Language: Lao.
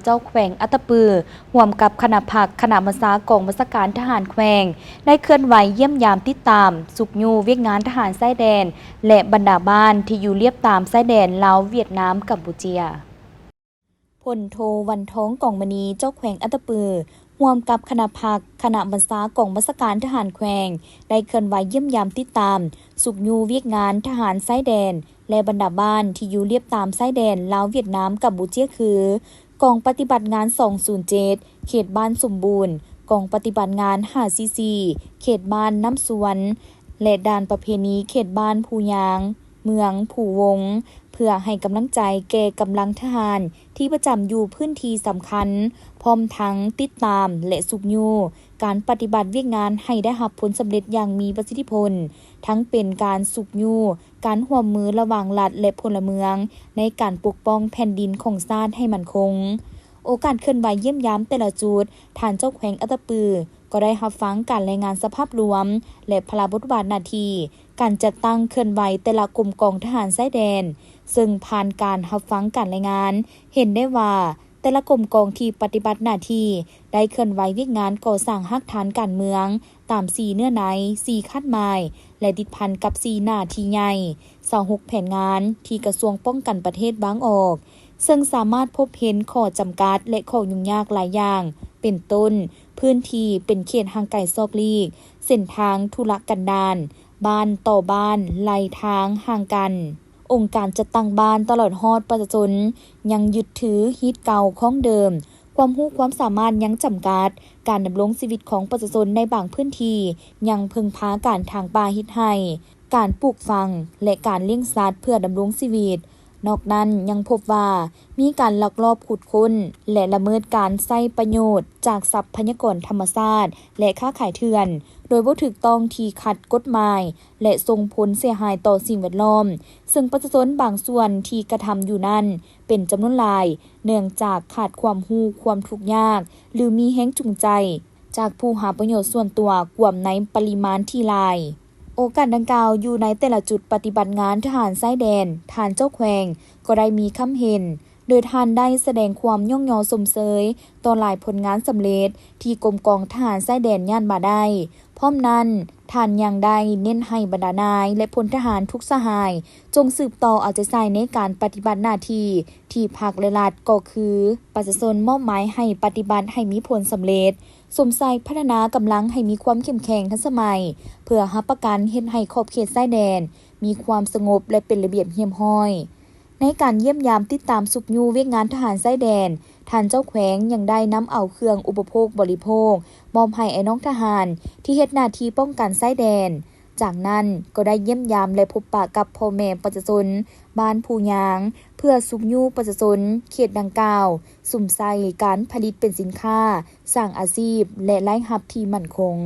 ເຈົ້າແຂວງອັດຕະປື ຮ່ວມກັບຄະນະພັກ, ຄະນະບັນຊາກອງບັນຊາການທະຫານແຂວງ ໄດ້ເຄື່ອນໄຫວຢ້ຽມຢາມຕິດຕາມ, ຊຸກຍູ້ວຽກງານທະຫານຊາຍແດນ ແລະ ບັນດາບ້ານທີ່ຢູ່ລຽບຕາມຊາຍແດນລາວ-ຫວຽດນາມ-ກຳປູເຈຍ. ພົນໂທ ວັນທອງ ກອງມະນີ ເຈົ້າແຂວງອັດຕະປື ຮ່ວມກັບຄະນະພັກ, ຄະນະບັນຊາກອງບັນຊາການທະຫານແຂວງ ໄດ້ເຄື່ອນໄຫວຢ້ຽມຢາມຕິດຕາມ, ຊຸກຍູ້ວຽກງານທະຫານຊາຍແດນ ແລະ ບັນດາບ້ານທີ່ຢູ່ລຽບຕາມຊາຍແດນລາວ-ຫວຽດນາມ-ກຳປູເຈຍ ຄື ກອງປະຕິບັດງານສອງສູນເຈັດ ເຂດບ້ານສົມບູນ, ກອງປະຕິບັດງານຫ້າສີ່ສີ່ ເຂດບ້ານນ້ຳສວນ ແລະ ດ່ານປະເພນີເຂດບ້ານພູຍາງ ເມືອງພູວົງ ເພື່ອໃຫ້ກຳລັງໃຈແກ່ກຳລັງທະຫານທີ່ປະຈຳຢູ່ພື້ນທີ່ສຳຄັນ, ພ້ອມທັງຕິດຕາມ ແລະ ຊຸກຍູ້ການປະຕິບັດວຽກງານໃຫ້ໄດ້ຮັບຜົນສຳເລັດຢ່າງມີປະສິດທິຜົນ, ທັງເປັນການຊຸກຍູ້ ການຮ່ວມມືລະຫວ່າງລັດ ແລະ ພົນລະເມືອງ ໃນການປົກປ້ອງແຜ່ນດິນຂອງຊາດໃຫ້ໝັ້ນຄົງ. ໂອກາດເຄື່ອນໄຫວຢ້ຽມຢາມແຕ່ລະຈຸດ, ທ່ານເຈົ້າແຂວງອັດຕະປື ກໍໄດ້ຮັບຟັງການລາຍງານສະພາບລວມ ແລະ ພາລະບົດບາດໜ້າທີ່ ການຈັດຕັ້ງເຄື່ອນໄຫວແຕ່ລະກົມກອງທະຫານຊາຍແດນ, ເຊິ່ງຜ່ານການຮັບຟັງການລາຍງານ ເຫັນໄດ້ວ່າ ແຕ່ລະກົມກອງທີ່ປະຕິບັດໜ້າທີ່ ໄດ້ເຄື່ອນໄຫວວຽກງານກໍ່ສ້າງຮາກຖານການເມືອງຕາມສີ່ເນື້ອໃນ, ສີ່ຄາດໝາຍ ແລະ ຕິດພັນກັບສີ່ໜ້າທີ່ໃຫຍ່, ຊາວຫົກແຜນງານທີ່ກະຊວງປ້ອງກັນປະເທດວາງອອກ, ເຊິ່ງສາມາດພົບເຫັນຂໍ້ຈຳກັດ ແລະ ຂໍ້ຫຍຸ້ງຍາກຫຼາຍຢ່າງ ເປັນຕົ້ນ ພື້ນທີ່ເປັນເຂດຫ່າງໄກຊອກຫຼີກ, ເສັ້ນທາງທຸລະກັນດານ, ບ້ານຕໍ່ບ້ານໄລ່ທາງຫ່າງກັນ. ອົງການຈັດຕັ້ງບ້ານຕະຫຼອດຮອດປະຊາຊົນຍັງຍຶດຖືຮີດເກົ່າຂອງເດີມ, ຄວາມຮູ້ຄວາມສາມາດຍັງຈຳກັດ, ການດຳລົງຊີວິດຂອງປະຊາຊົນໃນບາງພື້ນທີ່ຍັງເພິ່ງພາການຖາງປ່າເຮັດໄຮ່, ການປູກຝັງ ແລະ ການລ້ຽງສັດເພື່ອດຳລົງຊີວິດ. ນອກນັ້ນຍັງພົບວ່າມີການລັກລອບຂຸດຄົ້ນ ແລະ ລະເມີດການໃຊ້ປະໂຫຍດຈາກຊັບພະຍາກອນທຳມະຊາດ ແລະ ຄ້າຂາຍເຖື່ອນ ໂດຍບໍ່ຖືກຕ້ອງທີ່ຂັດກົດໝາຍ ແລະ ສົ່ງຜົນເສຍຫາຍຕໍ່ສິ່ງແວດລ້ອມ, ເຊິ່ງປະຊາຊົນບາງສ່ວນທີ່ກະທຳຢູ່ນັ້ນເປັນຈຳນວນຫຼາຍ ເນື່ອງຈາກຂາດຄວາມຮູ້ຄວາມທຸກຍາກ ຫຼື ມີແຮງຈູງໃຈຈາກຜູ້ຫາປະໂຫຍດສ່ວນຕົວກວມໃນປະລິມານທີ່ຫຼາຍ. ໂອກາດດັ່ງກ່າວ ຢູ່ໃນແຕ່ລະຈຸດປະຕິບັດງານທະຫານຊາຍແດນ, ທ່ານເຈົ້າແຂວງກໍໄດ້ມີຄຳເຫັນ ໂດຍທ່ານໄດ້ສະແດງຄວາມຍ້ອງຍໍຊົມເຊີຍຕໍ່ຫຼາຍຜົນງານສຳເລັດທີ່ກົມກອງທະຫານຊາຍແດນຍາດມາໄດ້. ພ້ອມນັ້ນ, ທ່ານຍັງໄດ້ເນັ້ນໃຫ້ບັນດານາຍ ແລະ ພົນທະຫານທຸກສະຫາຍ ຈົ່ງສືບຕໍ່ເອົາໃຈໃສ່ໃນການປະຕິບັດໜ້າທີ່ທີ່ພັກ ແລະ ລັດ ກໍຄືປະຊາຊົນມອບໝາຍໃຫ້ປະຕິບັດໃຫ້ມີຜົນສຳເລັດ, ສຸມໃສ່ພັດທະນາກຳລັງໃຫ້ມີຄວາມເຂັ້ມແຂງທັນສະໄໝ ເພື່ອຮັບປະກັນເຮັດໃຫ້ຂອບເຂດຊາຍແດນມີຄວາມສະຫງົບ ແລະ ເປັນລະບຽບຮຽບຮ້ອຍ. ໃນການຢ້ຽມຢາມຕິດຕາມຊຸກຍູ້ວຽກງານທະຫານຊາຍແດນ, ທ່ານເຈົ້າແຂວງຍັງໄດ້ນຳເອົາເຄື່ອງອຸປະໂພກບໍລິໂພກມອບໃຫ້ອ້າຍນ້ອງທະຫານທີ່ເຮັດໜ້າທີ່ປ້ອງກັນຊາຍແດນ. ຈາກນັ້ນກໍໄດ້ຢ້ຽມຢາມ ແລະ ພົບປະກັບພໍ່ແມ່ປະຊາຊົນບ້ານພູຍາງ ເພື່ອຊຸກຍູ້ປະຊາຊົນເຂດດັ່ງກ່າວ ສຸມໃສ່ການຜະລິດເປັນສິນຄ້າ, ສ້າງອາຊີບ ແລະ ລາຍຮັບທີ່ໝັ້ນຄົງ.